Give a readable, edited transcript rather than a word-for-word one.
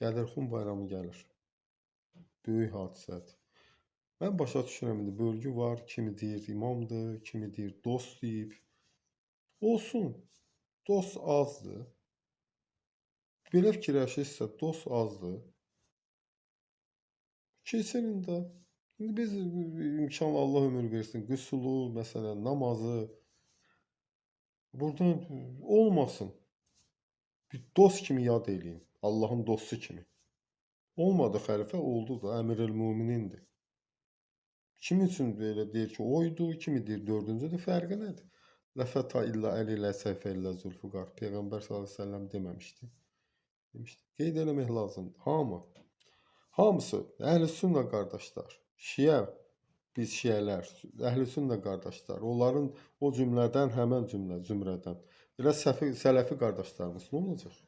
Qədirxum bayramı gəlir. Böyük hadisədir. Mən başa düşürəm indi bölgü var, kimi deyir imamdır, kimi deyir dost deyib. Olsun. Dost azdır. Belə fikirləşirsə dost azdır. Keçirin də. İndi biz imkan Allah ömür versin, qüsulu, məsələn, namazı buradan olmasın. Bir dost kimi yad eləyin. Allahın dostu kimi. Olmadı xəlifə, oldu da, Əmirül Möminindir. Kim üçün belə deyir ki, oydu, kimi deyir dördüncüdür, fərqi nədir? Lə fəta illə Əli lə səyfə illə Zülfüqar. Peyğəmbər sallallahu əleyhi və səlləm deməmişdi. Demişdi. Qeyd eləmək lazımdır. Hamı. Hamısı əhl-i sünnə qardaşlar. Şiə, biz şiələr, əhl-i sünnə qardaşlar. Onların o cümlədən, həmən cümlə, zümrədən. Elə sələfi qardaşlarımız nə olacaq?